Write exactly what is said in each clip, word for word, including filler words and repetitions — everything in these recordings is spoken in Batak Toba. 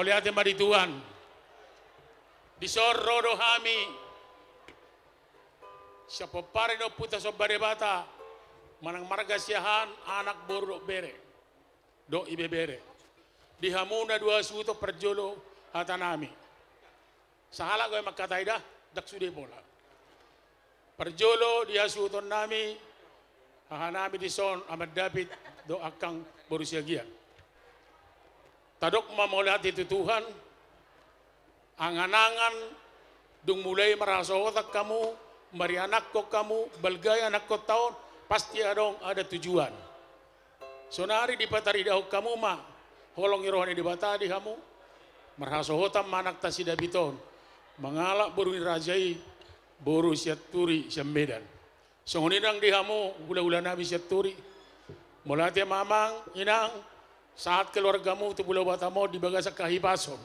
Mauliate ma di Tuhan. Dison ro do hami sian pomparan ni ompunta Somba Debata, manang marga Siahaan, anak, boru dohot bere, dohot ibebere. Di hamu na dua suhut on, parjolo hatanami. Sahalak do i mangkatai da, ndang sude pola. Parjolo di hasuhutonnami, hahanami dison, Amang David dohot angkang boru Siagian. Tadok ma mauliate tu Tuhan, angan-angan dung mulai marhasohotan hamu, marianakhon hamu, balga ianakkonta on, pasti adong ada tujuan. Sonari dipataridahon hamu ma holong ni roha ni Debata di hamu, marhasohotan ma anakta si David on, mangalap boru ni raja i, boru Sianturi sian Medan. Songon i nang di hamu hula-hulanami Sianturi. Mauliate ma amang, inang, sahat keluargamu tu Pulo Batam on di bagasan hahipason.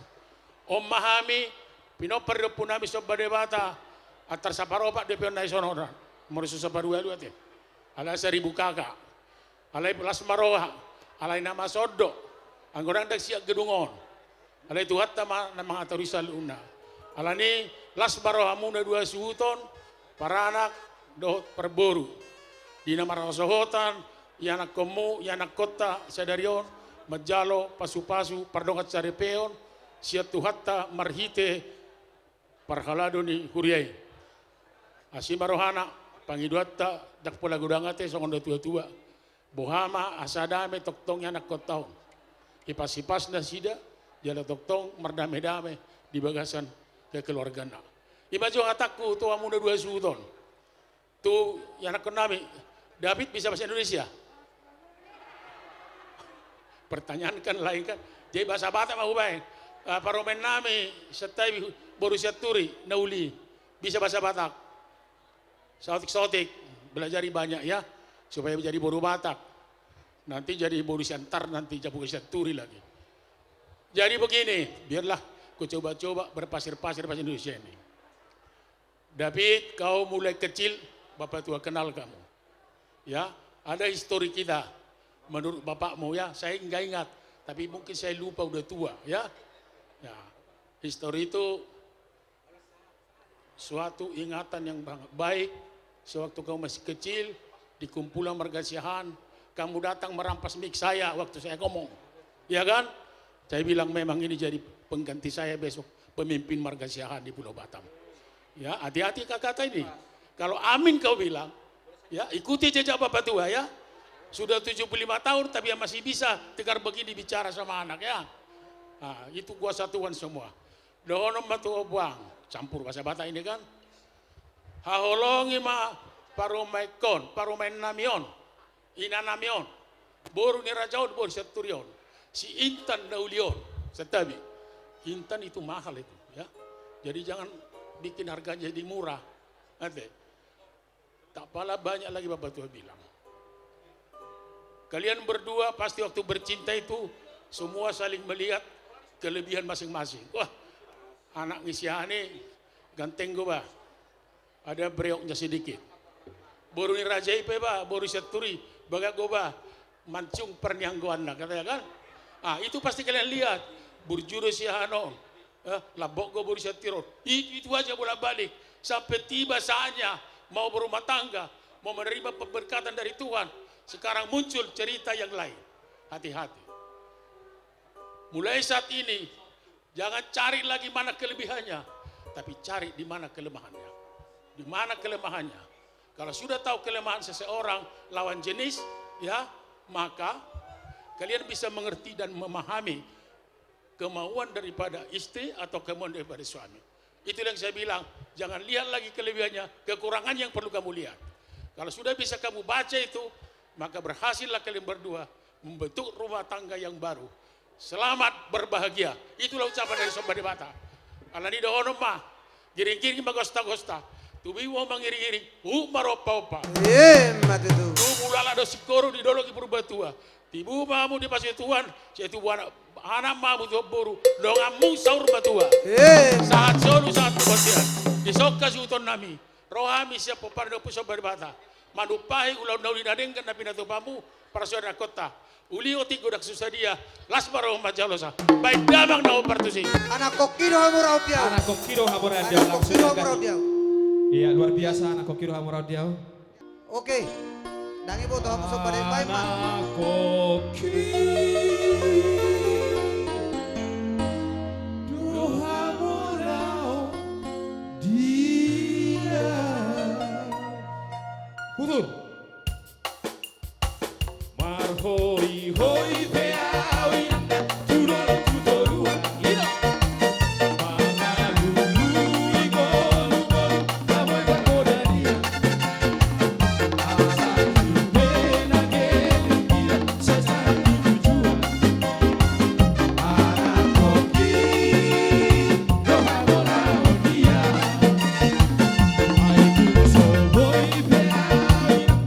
On ma hami, pinompar ni ompunami Somba Debata, antar saparopat dope on na dison on, molo so saparualu ate. Alai saribu kaka. Alai las ma roha, alai na masa on do. Anggo ndang, ndang sian gedung on. Alai Tuhanta ma na mangaturhon saluhutna. Alani las ma rohamu na dua suhut on, paranak dohot parboru. Di na marhasohotan ianakkonmu, ianakkonta sadari on, manjalo pasu-pasu, pardongan saripeon sian Tuhanta marhite parhalado ni huria i. Asi ma rohana, pangidoanta ndang pola godang ate, songon na tua-tua. Boha ma asa dame tongtong ianakkonta on. Hipas-hipas nasida, jala tongtong mardame-dame di bagasan kekeluargaanna. I ma jo hatangku tu hamu na dua suhut on. Tu ianakkonnami, David bisa bahasa Indonesia? Pertanyaan kan lain kan. Jadi bahasa Batak ma hubaen. Ah, parumaennami, Siantabi, boru Sianturi, na uli. Bisa bahasa Batak? Saotik-saotik, belajari banyak ya, supaya jadi boru Batak. Nanti jadi boru Siantar, nanti jadi boru Sianturi lagi. Jadi begini, biarlah ku coba-coba berpasir-pasir bahasa Indonesia ini. David, kau mulai kecil, bapak tua kenal kamu. Ya, ada histori kita. Menurut bapakmu ya, saya nggak ingat. Tapi mungkin saya lupa, udah tua ya. Ya, histori itu suatu ingatan yang sangat baik. Sewaktu kamu masih kecil, di kumpulan marga Siahaan, kamu datang merampas mic saya waktu saya ngomong. Ya kan? Saya bilang, "Memang ini jadi pengganti saya besok, pemimpin marga Siahaan di Pulau Batam." Ya, hati-hati kata-kata ini. Kalau amin kau bilang, ya, ikuti jejak bapak tua, ya. Sudah tujuh puluh lima tahun, tapi yang masih bisa tegar begini bicara sama anak, ya. Nah, itu kuasa Tuhan semua. Dohonon ma tu ho, Buang, campur bahasa Batak ini kan. Haholongi ma parumaenkon, parumaennami on, inanami on, boru ni raja on, boru Sianturi on, si Intan na uli on, Siantabi. Intan itu mahal itu, ya. Jadi jangan bikin harganya jadi murah. Ate. Tak pala banyak lagi bapak tua bilang. Kalian berdua pasti waktu bercinta itu semua saling melihat kelebihan masing-masing. Wah, anak ni si A ni ganteng do ba. Ada breoknya sedikit. Boru ni raja i pe ba, boru Sianturi, bagak do ba manciung parnianggoanna, katanya kan? Ah, itu pasti kalian lihat. Burju do si A on. Eh, lambok do boru Sianturi on. Itu, itu aja bolak-balik. Sampai tiba saatnya mau berumah tangga, mau menerima pemberkatan dari Tuhan. Sekarang muncul cerita yang lain. Hati-hati. Mulai saat ini, jangan cari lagi mana kelebihannya, tapi cari di mana kelemahannya. Di mana kelemahannya. Kalau sudah tahu kelemahan seseorang, lawan jenis, ya, maka kalian bisa mengerti dan memahami kemauan daripada istri atau kemauan daripada suami. Itulah yang saya bilang, jangan lihat lagi kelebihannya, kekurangan yang perlu kamu lihat. Kalau sudah bisa kamu baca itu, maka berhasillah kalian berdua membentuk rumah tangga yang baru. Selamat berbahagia. Itulah ucapan dari Somba Debata. Alani dohonon ma, giring-giring ma gosta-gosta. Tubu ma mangiring-iring, huhut ma marompa-ompa. Emma tutu. Tubu lala do singkoru, didolok i Purbatua. Tibu ma hamu di pasupasu Tuhan, sai tubu anak, anak ma hamu tu boru, donganmu saur matua. Emma. Sahat solu, sahat tu bontean. Di son hasuhutonnami, ro hami sian pomparan ni Ompu Somba Debata. manumpahi ulaon na uli na denggan na pinatupamu, parsaoran ni angka ita. Uli otik godang susa dia, las ma roha manjalosa. Baen damang na hombar tusi. Anakkongki do hamu raut di au. Anakkongki do hamu raut di au. Anakkongki do hamu raut di au. Iya, luar biasa, anakkongki do hamu raut di au. Oke. Ndang iboto hamu somba, baen ma. Anakkongki do hamu raut di au. Hutur. Marhorihori pe au inang tu dolok tu toruan. Ida. Mangalului ngolungolu na boi pargodang ia. Asa sude na gelek ia sesat tu tujuan. Anakkongki do hamu raut di au. Ai tung so boi pe au inang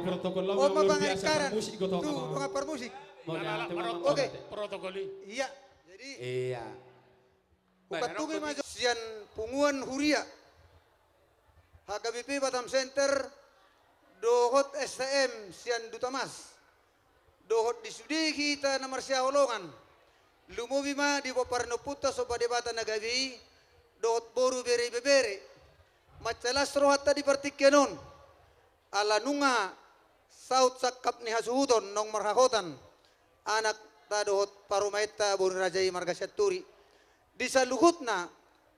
Protokol lagu. Oh, luar biasa, parmusik gotong tu, amang. Dongan parmusik. Mauliate, mauliate. Oke. Protokol i. Iya. Jadi, iya. Hupatungi ma jo sian punguan huria H K B P Batam Center dohot S T M sian Dutamas. Dohot di sude hita na marsihaholongan. Lumobi ma di pomparan ni ompunta Somba Debata na gabe i, dohot boru, bere, ibebere. Mansai las rohanta di partingkian on. Ala nunga saut sangkap ni hasuhuton naung marhahotan anakta dohot parumaenta boru ni raja i marga Sianturi. Di saluhutna,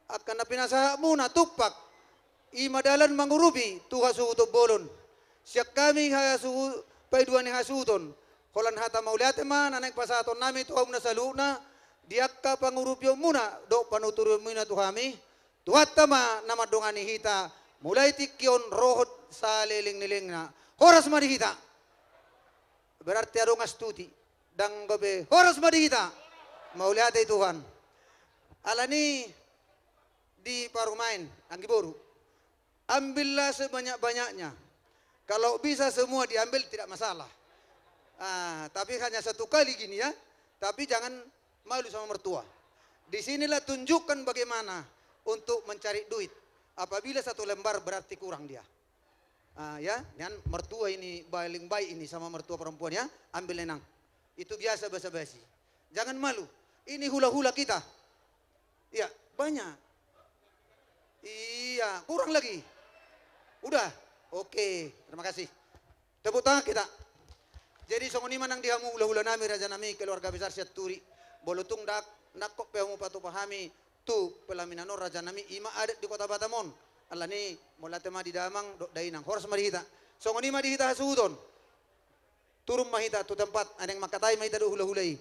angka na pinasahatmuna tumpak, i ma dalan mangurupi tu hasuhuton bolon. Sian hami hasuhu-, paidua ni hasuhuton, holan hata mauliate ma na naeng pasahatonnami tu hamuna saluhutna, di angka pangurupionmuna dohot panuturionmuna tu hami, Tuhanta ma na mandongani hita, mulai tingki on dohot saleleng ni lelengna. Horas ma di hita. Berarti adong astuti. Ndang gabe, horas ma di hita. Mauliate Tuhan. Alani di parumaen, anggi boru. Ambillah sebanyak-banyaknya. Kalau bisa semua diambil, tidak masalah. Ah, tapi hanya satu kali gini ya. Tapi jangan malu sama mertua. Di sinilah tunjukkan bagaimana untuk mencari duit. Apabila satu lembar, berarti kurang dia. Ah, ya, nian mertua ini paling baik ini sama mertua perempuan ya. Ambil, Nenang. Itu biasa basa-basi. Jangan malu. Ini hula-hula kita. Iya, banyak. Iya, kurang lagi. Udah. Oke, terima kasih. Tepuk tangan kita. Jadi songon i ma nang di hamu hula-hula nami, raja nami, keluarga besar Sianturi. Molo tung ndang, ndang hot pe hamu patupa hami tu pelaminan on, raja nami, i ma adat di Kota Batam on. Alani, mauliate ma di damang dohot dainang. Horas ma di hita. Songon i ma di hita hasuhuton. Turun ma hita tu tempat, naeng mangkatai ma hita dohot hula-hula i.